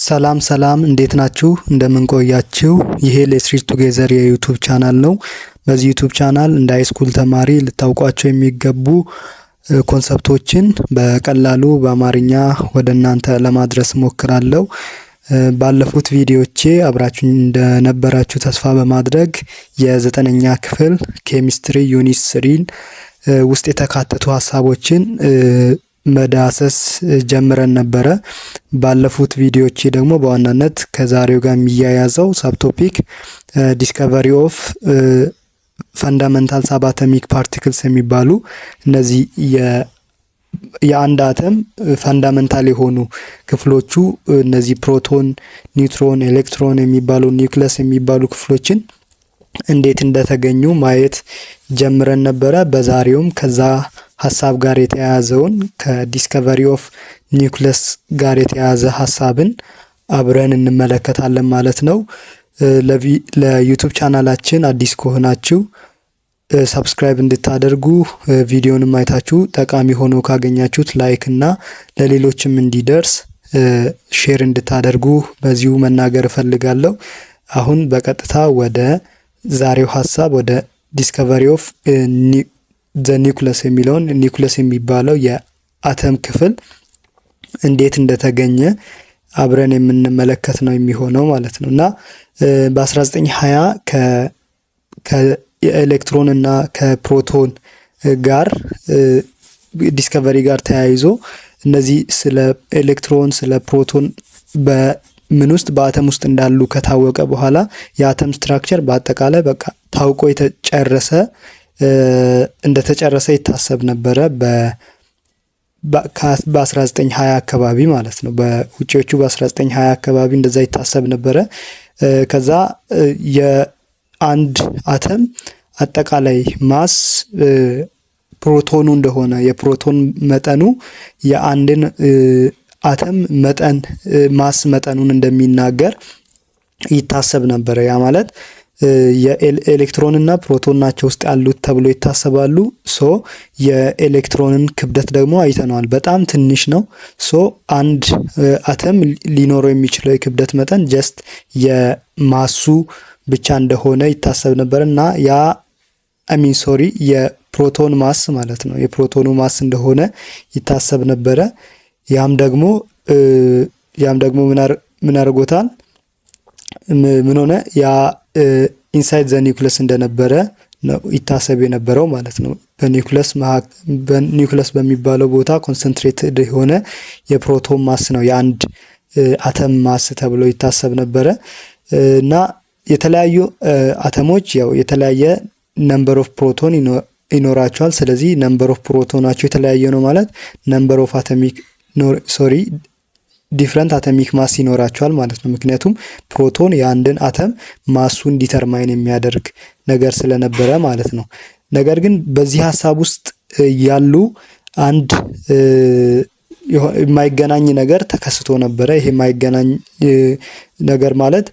ሰላም ሰላም፣ እንዴት ናችሁ? እንደምን ቆያችሁ? ይሄ Let's Read Together የ YouTube channel ነው። በዚህ YouTube channel እንደ high school ተማሪ ልታውቋቸው የሚገቡ concept ኦችን በቀላሉ በአማርኛ ወደ እናንተ ለማድረስ እሞክራለሁ። ባለፉት ቪዲዮቼ አብራችሁ እንደነበራችሁ ተስፋ በማድረግ የዘጠነኛ ክፍል chemistry unit 3 ን ውስጥ የተካተቱ ሀሳቦችን መዳሰስ ጀምረን ነበረ። ባለፉት ቪዲዮቼ ደግሞ በዋናነት ከዛሬው ጋር የሚያያዘው subtopic discovery of fundamental subatomic particles የሚባሉ እነዚህ የአንድ አተም fundamental የሆኑ ክፍሎቹ እነዚህ ፕሮቶን፣ ኒውትሮን፣ ኤሌክትሮን የሚባሉ፣ ኒውክለስ የሚባሉ ክፍሎችን እንዴት እንደተገኙ ማየት ጀምረን ነበረ። በዛሬውም ከዛ ሀሳብ ጋር የተያያዘውን ከ discovery of nucleus ጋር የተያያዘ ሀሳብን አብረን እንመለከታለን ማለት ነው። ለ YouTube channel ኣችን አዲስ ከሆናችሁ subscribe እንድታደርጉ፣ ቪዲዮንም አይታችሁ ጠቃሚ ሆኖ ካገኛችሁት like እና ለሌሎችም እንዲደርስ share እንድታደርጉ በዚሁ መናገር እፈልጋለሁ። አሁን በቀጥታ ወደ ዛሬው ሀሳብ፣ ወደ discovery of the nucleus የሚለውን፣ ኒውክለስ የሚባለው የአተም ክፍል እንዴት እንደተገኘ አብረን የምንመለከት ነው የሚሆነው ማለት ነው። እና በ1920 ከኤሌክትሮን እና ከፕሮቶን ጋር discovery ጋር ተያይዞ እነዚህ ስለ ኤሌክትሮን፣ ስለ ፕሮቶን በምን ውስጥ፣ በአተም ውስጥ እንዳሉ ከታወቀ በኋላ የአተም structure በአጠቃላይ በቃ ታውቆ የተጨረሰ እንደተጨረሰ ይታሰብ ነበረ በ1920 አካባቢ ማለት ነው። በውጪዎቹ በ1920 አካባቢ እንደዛ ይታሰብ ነበረ። ከዛ የአንድ አተም አጠቃላይ mass ፕሮቶኑ እንደሆነ፣ የፕሮቶን መጠኑ የአንድን አተም መጠን mass መጠኑን እንደሚናገር ይታሰብ ነበረ። ያ ማለት የኤሌክትሮን እና ፕሮቶን ናቸው ውስጥ ያሉት ተብሎ ይታሰባሉ። So የኤሌክትሮንን ክብደት ደግሞ አይተነዋል፣ በጣም ትንሽ ነው። So አንድ አተም ሊኖረው የሚችለው የክብደት መጠን just የ mass ኡ ብቻ እንደሆነ ይታሰብ ነበር። እና ያ፣ I mean, sorry፣ የፕሮቶን mass ማለት ነው። የፕሮቶኑ mass እንደሆነ ይታሰብ ነበረ። ያም ደግሞ ምን አድርጎታል? ምን ሆነ? ያ inside the nucleus እንደነበረ ነው ይታሰብ የነበረው ማለት ነው። በኒውክለስ በሚባለው ቦታ concentrated የሆነ የፕሮቶን mass ነው የአንድ አተም mass ተብሎ ይታሰብ ነበረ። እና የተለያዩ አተሞች ያው የተለያየ number of proton ይኖራቸዋል። ስለዚህ number of proton ኣቸው የተለያየ ነው ማለት number of atomic, sorry, different atomic mass ይኖራቸዋል ማለት ነው። ምክንያቱም ፕሮቶን የአንድን አተም mass ኡን determine የሚያደርግ ነገር ስለነበረ ማለት ነው። ነገር ግን በዚህ ሀሳብ ውስጥ ያሉ አንድ የማይገናኝ ነገር ተከስቶ ነበረ። ይሄ የማይገናኝ ነገር ማለት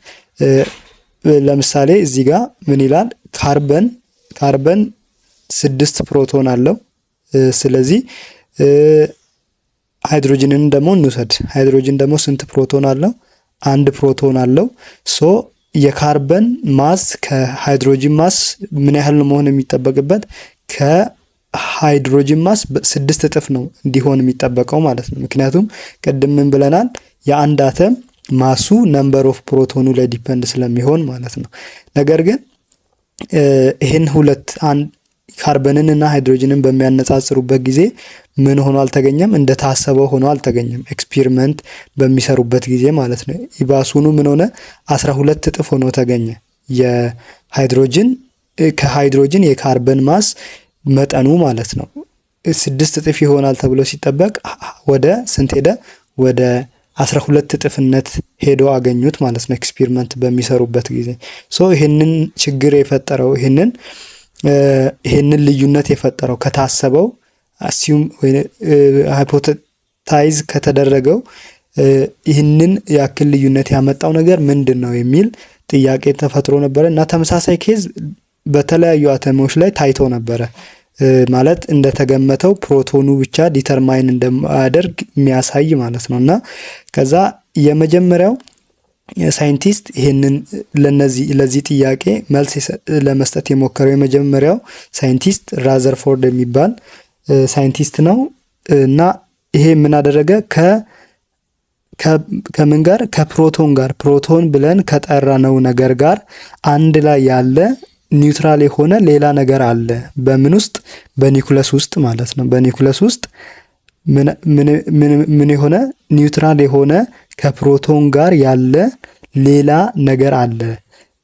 ለምሳሌ እዚህ ጋር ምን ይላል? ካርበን ስድስት ፕሮቶን አለው። ስለዚህ ሃይድሮጅንን ደግሞ እንውሰድ። ሃይድሮጅን ደግሞ ስንት ፕሮቶን አለው? አንድ ፕሮቶን አለው። So የካርበን mass ከሃይድሮጅን mass ምን ያህል መሆን የሚጠበቅበት? ከሃይድሮጅን mass ስድስት እጥፍ ነው እንዲሆን የሚጠበቀው ማለት ነው። ምክንያቱም ቅድም ምን ብለናል? የአንድ አተም mass ኡ number of proton ኑ ላይ depend ስለሚሆን ማለት ነው። ነገር ግን ይህን ሁለት ካርበንን እና ሃይድሮጅንን በሚያነጻጽሩበት ጊዜ ምን ሆኖ አልተገኘም? እንደታሰበው ሆኖ አልተገኘም። Experiment በሚሰሩበት ጊዜ ማለት ነው። ይባሱኑ ምን ሆነ? 12 እጥፍ ሆኖ ተገኘ። የሃይድሮጅን ከሃይድሮጅን የካርበን mass መጠኑ ማለት ነው። ስድስት እጥፍ ይሆናል ተብሎ ሲጠበቅ ወደ ስንት ሄደ? ወደ 12 እጥፍነት ሄዶ አገኙት ማለት ነው experiment በሚሰሩበት ጊዜ። So ይህንን ችግር የፈጠረው፣ ይህንን ልዩነት የፈጠረው፣ ከታሰበው assume hypothesize ከተደረገው ይህንን ያክል ልዩነት ያመጣው ነገር ምንድን ነው የሚል ጥያቄ ተፈጥሮ ነበረ። እና ተመሳሳይ case በተለያዩ አተሞች ላይ ታይቶ ነበረ። ማለት እንደተገመተው ፕሮቶኑ ብቻ determine እንደማያደርግ የሚያሳይ ማለት ነው። እና ከዛ የመጀመሪያው scientist ይሄንን ለዚህ ጥያቄ መልስ ለመስጠት የሞከረው የመጀመሪያው scientist ራዘርፎርድ የሚባል scientist ነው። እና ይሄ ምን አደረገ? ከምን ጋር? ከፕሮቶን ጋር፣ ፕሮቶን ብለን ከጠራነው ነገር ጋር አንድ ላይ ያለ neutral የሆነ ሌላ ነገር አለ። በምን ውስጥ? በኒኩለስ ውስጥ ማለት ነው። በኒኩለስ ውስጥ ምን የሆነ neutral የሆነ ከፕሮቶን ጋር ያለ ሌላ ነገር አለ።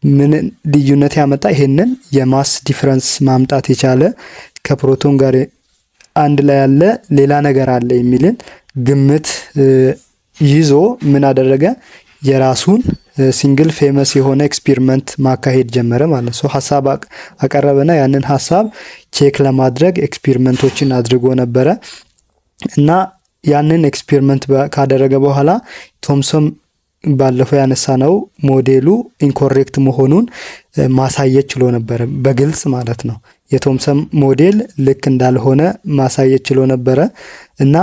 ምን ልዩነት ያመጣ? ይሄንን የ mass difference ማምጣት የቻለ ከፕሮቶን ጋር አንድ ላይ ያለ ሌላ ነገር አለ የሚልን ግምት ይዞ ምን አደረገ? የራሱን single famous የሆነ experiment ማካሄድ ጀመረ ማለት ነው። ሀሳብ አቀረበና ያንን ሀሳብ check ለማድረግ experiment ኦችን አድርጎ ነበረ። እና ያንን experiment ካደረገ በኋላ ቶምሰን ባለፈው ያነሳነው ሞዴሉ incorrect መሆኑን ማሳየት ችሎ ነበረ፣ በግልጽ ማለት ነው። የቶምሰን ሞዴል ልክ እንዳልሆነ ማሳየት ችሎ ነበረ። እና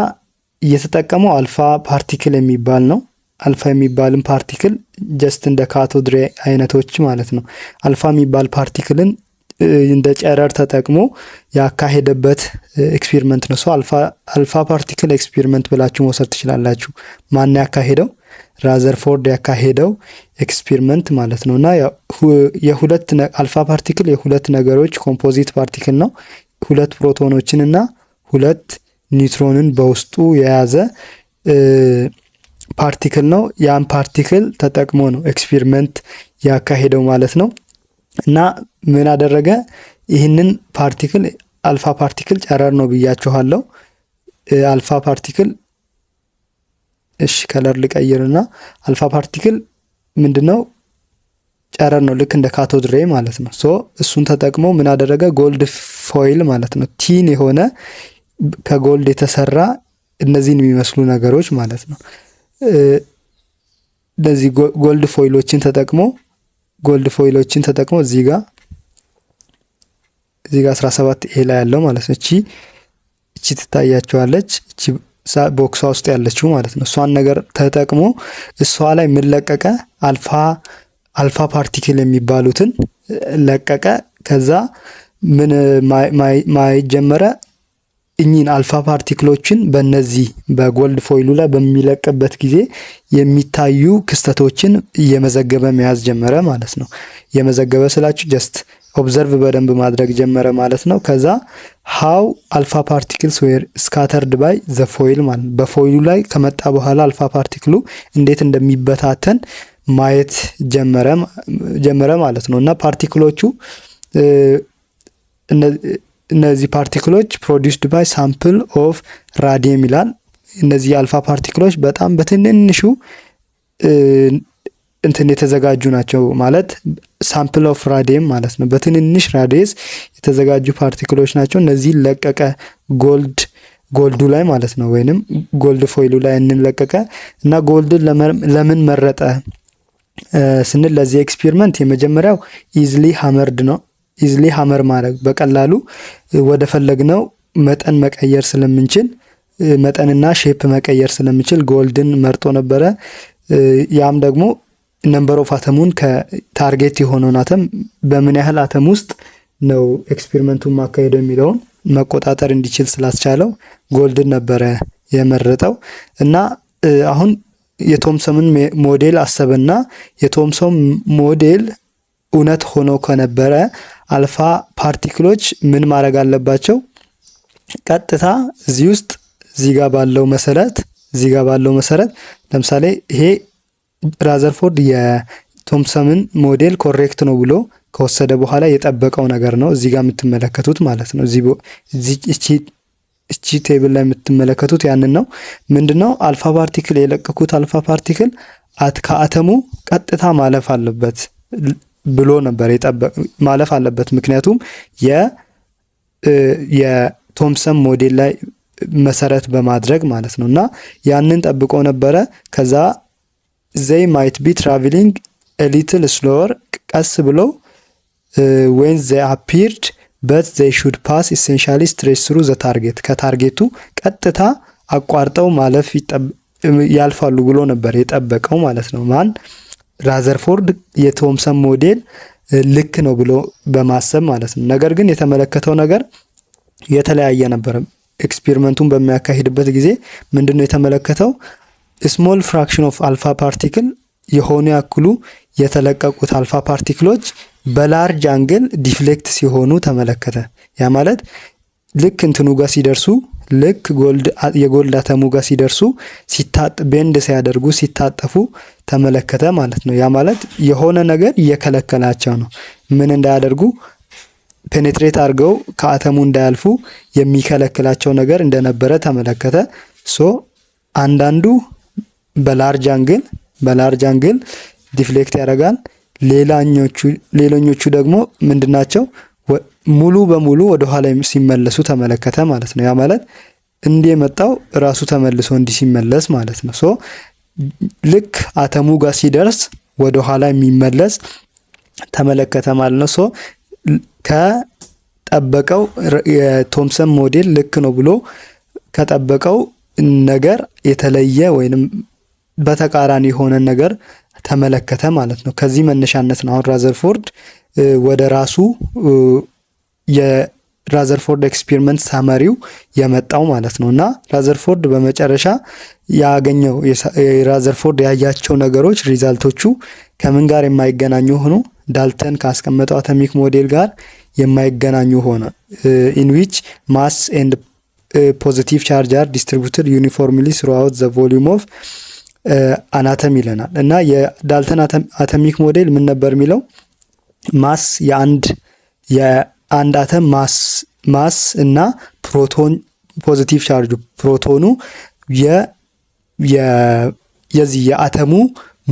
እየተጠቀመው alpha particle የሚባል ነው። አልፋ የሚባልን particle just እንደ cathode ray አይነቶች ማለት ነው። አልፋ የሚባል particle ን እንደ ጨረር ተጠቅሞ ያካሄደበት experiment ነው። So alpha particle experiment ብላችሁ መውሰድ ትችላላችሁ። ማን ያካሄደው? ራዘርፎርድ ያካሄደው experiment ማለት ነው። እና የሁለት alpha particle የሁለት ነገሮች composite particle ነው። ሁለት ፕሮቶኖችን እና ሁለት ኒውትሮንን በውስጡ የያዘ particle ነው። ያን particle ተጠቅሞ ነው experiment ያካሄደው ማለት ነው። እና ምን አደረገ? ይህንን particle፣ alpha particle ጨረር ነው ብያችኋለሁ። Alpha particle፣ እሺ color ልቀይርና፣ alpha particle ምንድነው? ጨረር ነው፣ ልክ እንደ cathode ray ማለት ነው። So እሱን ተጠቅሞ ምን አደረገ? Gold foil ማለት ነው፣ thin የሆነ ከ gold የተሰራ እነዚህን የሚመስሉ ነገሮች ማለት ነው። እነዚህ gold foil ኦችን ተጠቅሞ እዚህ ጋር 17 A ላይ ያለው ማለት ነው። እቺ ትታያቸዋለች። እቺ box ኧ ውስጥ ያለችው ማለት ነው። እሷን ነገር ተጠቅሞ እሷ ላይ ምን ለቀቀ? Alpha particle የሚባሉትን ለቀቀ። ከዛ ምን ማየት ጀመረ? እኚህን alpha particle ኦችን በእነዚህ በ gold foil ኡ ላይ በሚለቅበት ጊዜ የሚታዩ ክስተቶችን እየመዘገበ መያዝ ጀመረ ማለት ነው። እየመዘገበ ስላችሁ just observe በደንብ ማድረግ ጀመረ ማለት ነው። ከዛ how alpha particles were scattered by the foil ማለት ነው። በ foil ኡ ላይ ከመጣ በኋላ alpha particle ኡ እንዴት እንደሚበታተን ማየት ጀመረ ማለት ነው። እና particle ኦቹ፣ እነዚህ particle ኦች produced by sample of radium ይላል። እነዚህ የ alpha particle ኦች በጣም በትንንሹ እንትን የተዘጋጁ ናቸው፣ ማለት sample of radium ማለት ነው። በትንንሽ radius የተዘጋጁ particle ኦች ናቸው። እነዚህ ለቀቀ gold ኡ ላይ ማለት ነው፣ ወይንም gold foil ኡ ላይ እንለቀቀ። እና gold ን ለምን መረጠ ስንል ለዚህ experiment የመጀመሪያው easily hammered ነው። Easily hammer ማድረግ፣ በቀላሉ ወደ ፈለግነው መጠን መቀየር ስለምንችል፣ መጠንና shape መቀየር ስለምንችል gold ን መርጦ ነበረ። ያም ደግሞ number of atom ኡን፣ ከ target የሆነውን አተም በምን ያህል አተም ውስጥ ነው experiment ኡን ማካሄደው የሚለውን መቆጣጠር እንዲችል ስላስቻለው gold ን ነበረ የመረጠው። እና አሁን የቶምሰንን ሞዴል አሰበና የቶምሰን ሞዴል እውነት ሆኖ ከነበረ alpha particle ኦች ምን ማድረግ አለባቸው? ቀጥታ እዚህ ውስጥ እዚህ ጋር ባለው መሰረት፣ ለምሳሌ ይሄ ራዘርፎርድ የቶምሰንን ሞዴል correct ነው ብሎ ከወሰደ በኋላ የጠበቀው ነገር ነው እዚህ ጋር የምትመለከቱት ማለት ነው። እቺ table ላይ የምትመለከቱት ያንን ነው። ምንድነው? Alpha particle የለቀኩት alpha particle ከአተሙ ቀጥታ ማለፍ አለበት ብሎ ነበር፣ ማለፍ አለበት። ምክንያቱም የቶምሰን ሞዴል ላይ መሰረት በማድረግ ማለት ነው። እና ያንን ጠብቆ ነበረ። ከዛ they might be traveling little slower፣ ቀስ ብለው when they appeared, but they should pass essentially straight through the target፣ ከ target ኡ ቀጥታ አቋርጠው ማለፍ ያልፋሉ ብሎ ነበር የጠበቀው ማለት ነው። ማን? ራዘርፎርድ የቶምሰን ሞዴል ልክ ነው ብሎ በማሰብ ማለት ነው። ነገር ግን የተመለከተው ነገር የተለያየ ነበር። Experiment ኡን በሚያካሂድበት ጊዜ ምንድነው የተመለከተው? Small fraction of alpha particle የሆኑ ያክሉ የተለቀቁት alpha particle ኦች በ large angle deflect ሲሆኑ ተመለከተ። ያ ማለት ልክ እንትኑ ጋር ሲደርሱ፣ ልክ የ gold አተሙ ጋር ሲደርሱ bend ሲያደርጉ፣ ሲታጠፉ ተመለከተ ማለት ነው። ያ ማለት የሆነ ነገር እየከለከላቸው ነው። ምን እንዳያደርጉ? Penetrate አድርገው ከአተሙ እንዳያልፉ የሚከለክላቸው ነገር እንደነበረ ተመለከተ። So አንዳንዱ በ large angle deflect ያደርጋል። ሌላኞቹ ደግሞ ምንድናቸው? ሙሉ በሙሉ ወደ ኋላ ሲመለሱ ተመለከተ ማለት ነው። ያ ማለት እንዲህ የመጣው ራሱ ተመልሶ እንዲህ ሲመለስ ማለት ነው። So ልክ አተሙ ጋር ሲደርስ ወደ ኋላ የሚመለስ ተመለከተ ማለት ነው። So ከጠበቀው የቶምሰን ሞዴል ልክ ነው ብሎ ከጠበቀው ነገር የተለየ ወይንም በተቃራኒ የሆነ ነገር ተመለከተ ማለት ነው። ከዚህ መነሻነት ነው አሁን ራዘርፎርድ ወደ ራሱ የራዘርፎርድ experiment summary ው የመጣው ማለት ነው። እና ራዘርፎርድ በመጨረሻ ያገኘው፣ ራዘርፎርድ ያያቸው ነገሮች result ኦቹ ከምን ጋር የማይገናኙ ሆኑ? ዳልተን ካስቀመጠው atomic model ጋር የማይገናኙ ሆነ። In which mass and positive charge are distributed uniformly throughout the volume of an atom ይለናል። እና የዳልተን atomic model ምን ነበር የሚለው? Mass የአንድ አተም mass እና ፕሮቶን positive charge ኡ ፕሮቶኑ የዚህ የአተሙ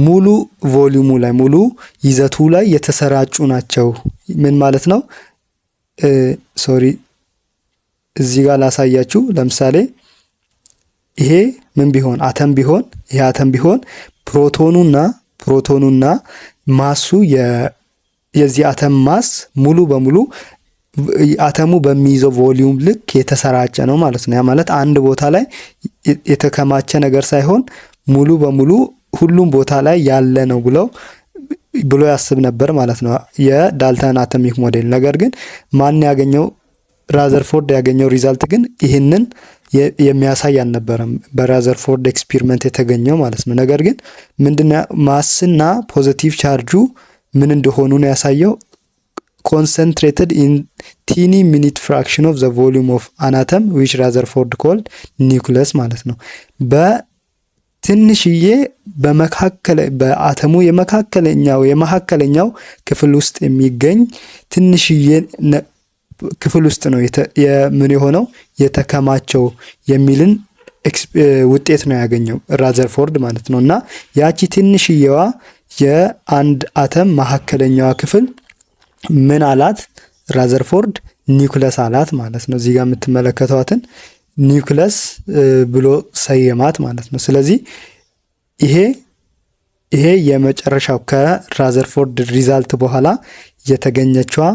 ሙሉ volume ኡ ላይ፣ ሙሉ ይዘቱ ላይ የተሰራጩ ናቸው። ምን ማለት ነው? Sorry፣ እዚህ ጋር ላሳያችሁ። ለምሳሌ ይሄ ምን ቢሆን፣ አተም ቢሆን፣ ይሄ አተም ቢሆን ፕሮቶኑና mass ኡ የዚህ አተም mass ሙሉ በሙሉ አተሙ በሚይዘው volume ልክ የተሰራጨ ነው ማለት ነው። ያ ማለት አንድ ቦታ ላይ የተከማቸ ነገር ሳይሆን ሙሉ በሙሉ ሁሉም ቦታ ላይ ያለ ነው ብሎ ያስብ ነበር ማለት ነው የዳልተን atomic model። ነገር ግን ማን ያገኘው፣ ራዘርፎርድ ያገኘው result ግን ይህንን የሚያሳይ አልነበረም፣ በራዘርፎርድ experiment የተገኘው ማለት ነው። ነገር ግን ምንድነው፣ mass ና positive charge ኡ ምን እንደሆኑ ነው ያሳየው። Concentrated in tiny minute fraction of the volume of an atom, which Rutherford called nucleus ማለት ነው። በትንሽዬ በመካከለ በአተሙ የመካከለኛው ክፍል ውስጥ የሚገኝ ትንሽዬ ክፍል ውስጥ ነው ምን የሆነው፣ የተከማቸው የሚልን ውጤት ነው ያገኘው ራዘርፎርድ ማለት ነው። እና ያቺ ትንሽዬዋ የአንድ አተም መካከለኛዋ ክፍል ምን አላት ራዘርፎርድ? ኒውክለስ አላት ማለት ነው። እዚህ ጋር የምትመለከቷትን ኒውክለስ ብሎ ሰየማት ማለት ነው። ስለዚህ ይሄ የመጨረሻው ከራዘርፎርድ result በኋላ የተገኘችዋ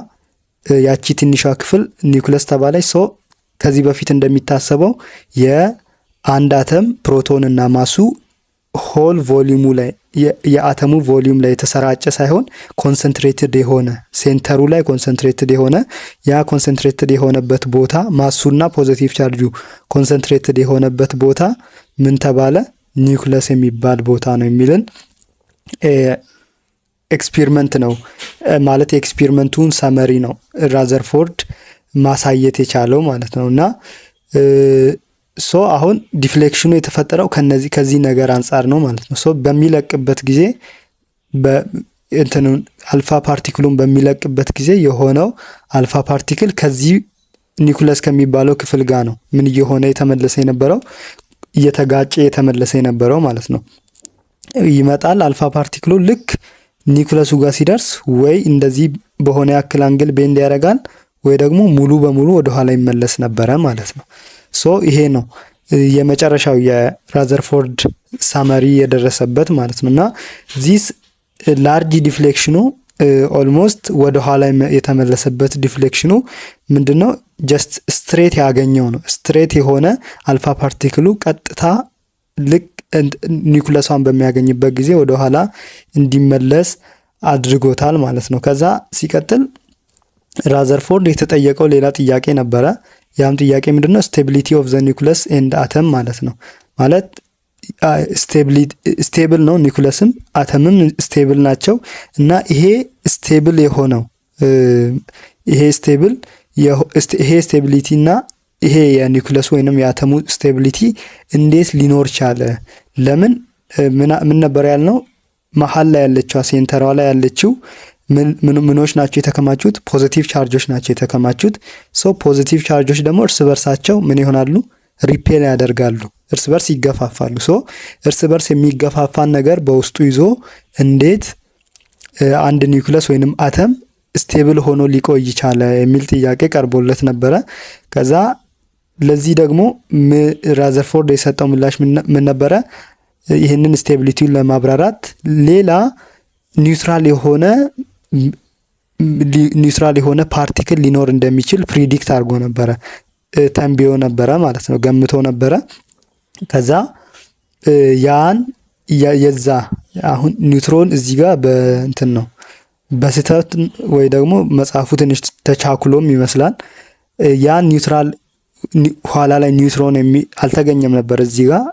ያቺ ትንሿ ክፍል ኒውክለስ ተባለች። So ከዚህ በፊት እንደሚታሰበው የአንድ አተም ፕሮቶን እና mass ኡ whole volume ኡ ላይ፣ የአተሙ volume ላይ የተሰራጨ ሳይሆን concentrated የሆነ፣ center ኡ ላይ concentrated የሆነ፣ ያ concentrated የሆነበት ቦታ mass ኡና positive charge ኡ concentrated የሆነበት ቦታ ምን ተባለ? ኒውክለስ የሚባል ቦታ ነው የሚልን experiment ነው ማለት የ experiment ኡን summary ነው ራዘርፎርድ ማሳየት የቻለው ማለት ነው። እና so አሁን deflection ኑ የተፈጠረው ከነዚህ ከዚህ ነገር አንጻር ነው ማለት ነው። So በሚለቅበት ጊዜ፣ እንትኑን alpha particle ኡን በሚለቅበት ጊዜ የሆነው alpha particle ከዚህ ኒኩለስ ከሚባለው ክፍል ጋር ነው ምን እየሆነ የተመለሰ የነበረው፣ እየተጋጨ የተመለሰ የነበረው ማለት ነው። ይመጣል alpha particle ኡ፣ ልክ ኒኩለሱ ጋር ሲደርስ ወይ እንደዚህ በሆነ ያክል angle bend ያደርጋል ወይ ደግሞ ሙሉ በሙሉ ወደኋላ ይመለስ ነበረ ማለት ነው። So ይሄ ነው የመጨረሻው የራዘርፎርድ summary የደረሰበት ማለት ነው። እና this large deflection ኑ፣ almost ወደ ኋላ የተመለሰበት deflection ኑ ምንድነው? Just straight ያገኘው ነው። Straight የሆነ alpha particle ኡ ቀጥታ ልክ ኒኩለሷን በሚያገኝበት ጊዜ ወደኋላ እንዲመለስ አድርጎታል ማለት ነው። ከዛ ሲቀጥል ራዘርፎርድ የተጠየቀው ሌላ ጥያቄ ነበረ። ያም ጥያቄ ምንድነው? Stability of the nucleus and atom ማለት ነው። ማለት stable ነው፣ nucleus ም atom ም stable ናቸው እና ይሄ stable የሆነው ይሄ stability እና ይሄ የኒውክለሱ ወይንም የ atom ኡ stability እንዴት ሊኖር ቻለ? ለምን ምን ነበር ያልነው? መሀል ላይ ያለችው center ሯ ላይ ያለችው ምኖች ናቸው የተከማቹት? Positive charge ኦች ናቸው የተከማቹት። So positive charge ኦች ደግሞ እርስ በርሳቸው ምን ይሆናሉ? Repel ያደርጋሉ፣ እርስ በርስ ይገፋፋሉ። So እርስ በርስ የሚገፋፋን ነገር በውስጡ ይዞ እንዴት አንድ ኒውክለስ ወይንም atom stable ሆኖ ሊቆይ ቻለ የሚል ጥያቄ ቀርቦለት ነበረ። ከዛ ለዚህ ደግሞ ራዘርፎርድ የሰጠው ምላሽ ምን ነበረ? ይህንን stability ውን ለማብራራት ሌላ neutral የሆነ particle ሊኖር እንደሚችል predict አድርጎ ነበረ፣ ተንብዮ ነበረ ማለት ነው፣ ገምቶ ነበረ። ከዛ ያን የዛ አሁን ኒውትሮን እዚህ ጋር በእንትን ነው፣ በስህተት ወይ ደግሞ መጽሐፉ ትንሽ ተቻኩሎም ይመስላል። ያን neutral ኋላ ላይ ኒውትሮን አልተገኘም ነበር እዚህ ጋር።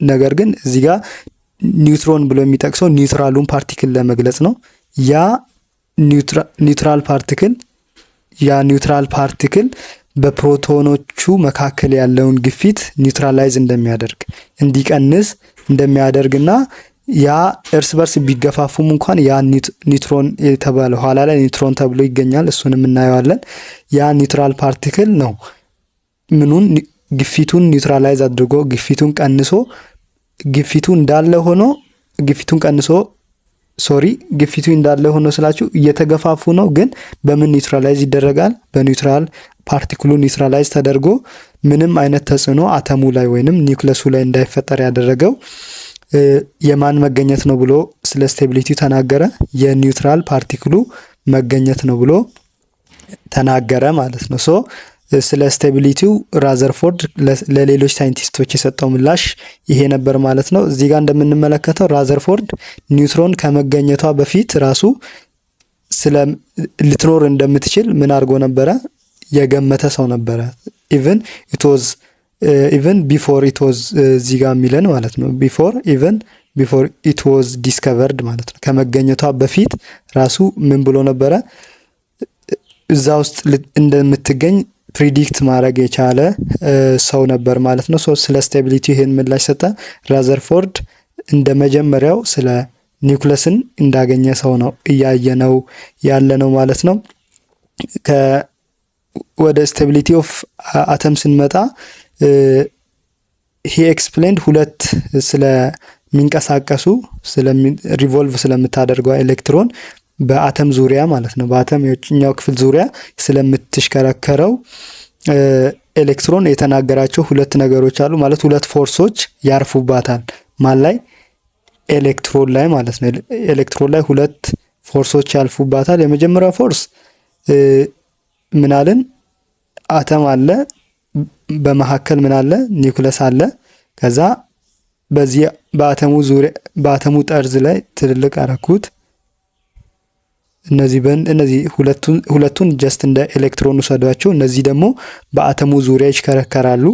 ነገር ግን እዚህ ጋር ኒውትሮን ብሎ የሚጠቅሰው neutral ኡን particle ለመግለጽ ነው። ያ neutral particle በፕሮቶኖቹ መካከል ያለውን ግፊት neutralize እንደሚያደርግ፣ እንዲቀንስ እንደሚያደርግና ያ እርስ በርስ ቢገፋፉም እንኳን ያ ኒውትሮን የተባለ ኋላ ላይ ኒውትሮን ተብሎ ይገኛል። እሱንም እናየዋለን። ያ neutral particle ነው ምኑን ግፊቱን neutralize አድርጎ፣ ግፊቱን ቀንሶ፣ ግፊቱ እንዳለ ሆኖ፣ ግፊቱን ቀንሶ፣ sorry፣ ግፊቱ እንዳለ ሆኖ ስላችሁ እየተገፋፉ ነው፣ ግን በምን neutralize ይደረጋል? በ neutral particle ኡ neutralize ተደርጎ ምንም አይነት ተጽዕኖ አተሙ ላይ ወይንም ኒውክለሱ ላይ እንዳይፈጠር ያደረገው የማን መገኘት ነው ብሎ ስለ stability ተናገረ። የ neutral particle ኡ መገኘት ነው ብሎ ተናገረ ማለት ነው። So ስለ stability ው ራዘርፎርድ ለሌሎች ሳይንቲስቶች የሰጠው ምላሽ ይሄ ነበር ማለት ነው። እዚህ ጋር እንደምንመለከተው ራዘርፎርድ ኒውትሮን ከመገኘቷ በፊት ራሱ ስለ ልትኖር እንደምትችል ምን አድርጎ ነበረ? የገመተ ሰው ነበረ። Even before it was እዚህ ጋር የሚለን ማለት ነው። Before even before it was discovered ማለት ነው። ከመገኘቷ በፊት ራሱ ምን ብሎ ነበረ? እዛ ውስጥ እንደምትገኝ predict ማድረግ የቻለ ሰው ነበር ማለት ነው። So ስለ stability ይህን ምላሽ ሰጠ። ራዘርፎርድ እንደ መጀመሪያው ስለ ኒውክለስን እንዳገኘ ሰው ነው እያየነው ያለ ነው ማለት ነው። ወደ stability of atom ስንመጣ he explained ሁለት ስለሚንቀሳቀሱ revolve ስለምታደርገው ኤሌክትሮን በአተም ዙሪያ ማለት ነው። በአተም የውጭኛው ክፍል ዙሪያ ስለምትሽከረከረው ኤሌክትሮን የተናገራቸው ሁለት ነገሮች አሉ ማለት ሁለት force ኦች ያርፉባታል። ማን ላይ? ኤሌክትሮን ላይ ማለት ነው። ኤሌክትሮን ላይ ሁለት force ኦች ያርፉባታል። የመጀመሪያው force ምናልን? አተም አለ፣ በመካከል ምን አለ? ኒውክለስ አለ። ከዛ በዚህ በአተሙ ዙሪያ በአተሙ ጠርዝ ላይ ትልልቅ አረኩት። እነዚህ ሁለቱን just እንደ ኤሌክትሮን ውሰዷቸው። እነዚህ ደግሞ በአተሙ ዙሪያ ይሽከረከራሉ።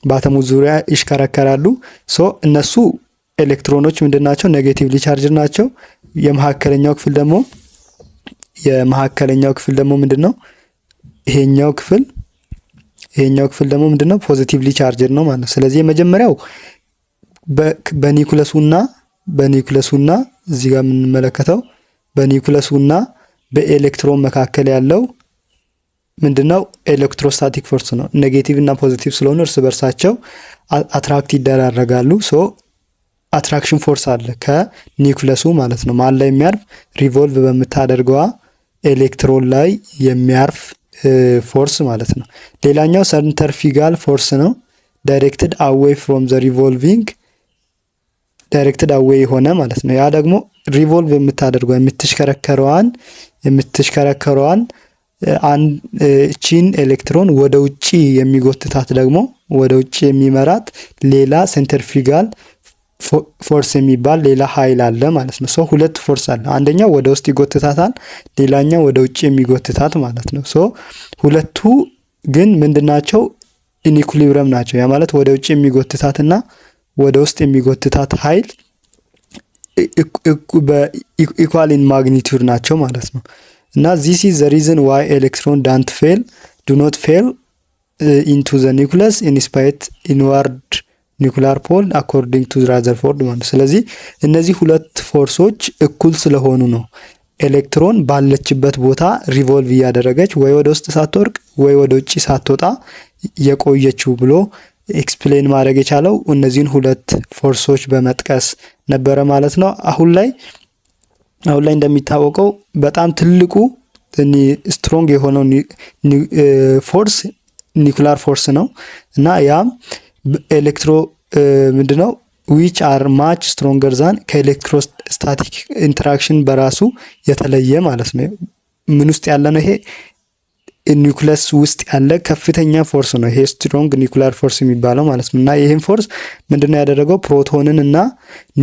በአተሙ ዙሪያ ይሽከረከራሉ። So እነሱ ኤሌክትሮኖች ምንድን ናቸው? Negatively charged ናቸው። የመካከለኛው ክፍል ደግሞ ምንድን ነው? ይሄኛው ክፍል ደግሞ ምንድን ነው? Positively charged ነው ማለት ነው። ስለዚህ የመጀመሪያው በኒውክለሱና እዚህ ጋር የምንመለከተው በኒውክለሱና በኤሌክትሮን መካከል ያለው ምንድነው? Electrostatic force ነው። Negative እና positive ስለሆኑ እርስ በርሳቸው attract ይደራረጋሉ። So attraction force አለ ከኒውክለሱ ማለት ነው። ማን ላይ የሚያርፍ? Revolve በምታደርገዋ ኤሌክትሮን ላይ የሚያርፍ force ማለት ነው። ሌላኛው centrifugal force ነው። Directed away from the revolving፣ directed away የሆነ ማለት ነው። ያ ደግሞ revolve የምታደርገው የምትሽከረከረዋን እቺን ኤሌክትሮን ወደ ውጪ የሚጎትታት ደግሞ ወደ ውጭ የሚመራት ሌላ centrifugal force የሚባል ሌላ ኃይል አለ ማለት ነው። So ሁለት force አለ። አንደኛው ወደ ውስጥ ይጎትታታል፣ ሌላኛው ወደ ውጭ የሚጎትታት ማለት ነው። So ሁለቱ ግን ምንድናቸው? In equilibrium ናቸው። ያ ማለት ወደ ውጭ የሚጎትታትና ወደ ውስጥ የሚጎትታት ኃይል በ equal in magnitude ናቸው ማለት ነው። እና this is the reason why electron don't fall do not fall into the nucleus in spite inward nuclear pull according to ራዘርፎርድ ማለት ነው። ስለዚህ እነዚህ ሁለት force ኦች እኩል ስለሆኑ ነው ኤሌክትሮን ባለችበት ቦታ revolve እያደረገች ወይ ወደ ውስጥ ሳትወድቅ ወይ ወደ ውጭ ሳትወጣ የቆየችው ብሎ explain ማድረግ የቻለው እነዚህን ሁለት force ኦች በመጥቀስ ነበረ ማለት ነው። አሁን ላይ እንደሚታወቀው በጣም ትልቁ strong የሆነው force nuclear force ነው። እና ያም electro ምንድነው which are much stronger than ከ electrostatic interaction በራሱ የተለየ ማለት ነው። ምን ውስጥ ያለ ነው ይሄ? ኒውክለስ ውስጥ ያለ ከፍተኛ force ነው። ይሄ strong nuclear force የሚባለው ማለት ነው። እና ይህን force ምንድነው ያደረገው? ፕሮቶንን እና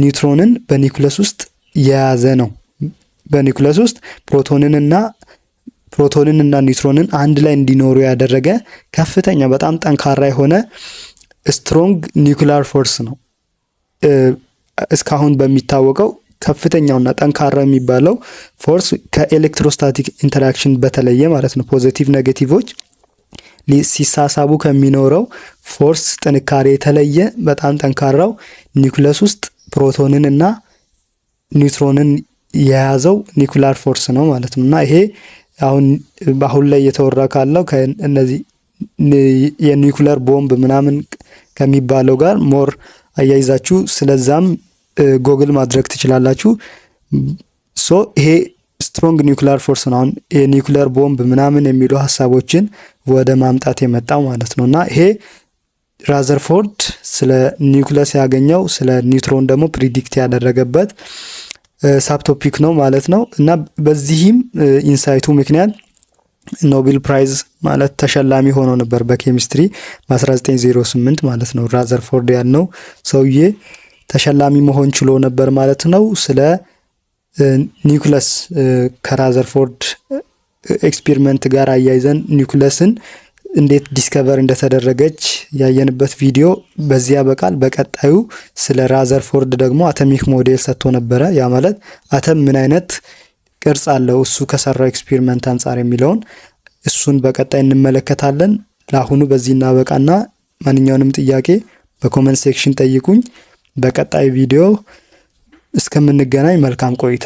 ኒውትሮንን በኒውክለስ ውስጥ የያዘ ነው። በኒውክለስ ውስጥ ፕሮቶንን እና ኒውትሮንን አንድ ላይ እንዲኖሩ ያደረገ ከፍተኛ በጣም ጠንካራ የሆነ strong nuclear force ነው። እስካሁን በሚታወቀው ከፍተኛውና ጠንካራ የሚባለው force ከ electrostatic interaction በተለየ ማለት ነው። Positive negative ኦች ሲሳሳቡ ከሚኖረው force ጥንካሬ የተለየ በጣም ጠንካራው ኒውክለስ ውስጥ ፕሮቶንን እና ኒውትሮንን የያዘው nuclear force ነው ማለት ነው። እና ይሄ አሁን በአሁን ላይ እየተወራ ካለው ከእነዚህ የኒውክለር ቦምብ ምናምን ከሚባለው ጋር more አያይዛችሁ ስለዛም ጎግል ማድረግ ትችላላችሁ። So ይሄ strong nuclear force ነው። አሁን የኒውክለር ቦምብ ምናምን የሚሉ ሀሳቦችን ወደ ማምጣት የመጣው ማለት ነው። እና ይሄ ራዘርፎርድ ስለ ኒውክለስ ያገኘው፣ ስለ ኒውትሮን ደግሞ predict ያደረገበት subtopic ነው ማለት ነው። እና በዚህም insight ኡ ምክንያት Nobel Prize ማለት ተሸላሚ ሆኖ ነበር በኬሚስትሪ በ1908 ማለት ነው። ራዘርፎርድ ያልነው ሰውዬ ተሸላሚ መሆን ችሎ ነበር ማለት ነው። ስለ ኒውክለስ ከራዘርፎርድ experiment ጋር አያይዘን ኒውክለስን እንዴት discover እንደተደረገች ያየንበት ቪዲዮ በዚያ ያበቃል። በቀጣዩ ስለ ራዘርፎርድ ደግሞ atomic model ሰጥቶ ነበረ። ያ ማለት አተም ምን አይነት ቅርጽ አለው እሱ ከሰራው experiment አንጻር የሚለውን እሱን በቀጣይ እንመለከታለን። ለአሁኑ በዚህ እናበቃና ማንኛውንም ጥያቄ በ comment section ጠይቁኝ። በቀጣይ ቪዲዮ እስከምንገናኝ መልካም ቆይታ።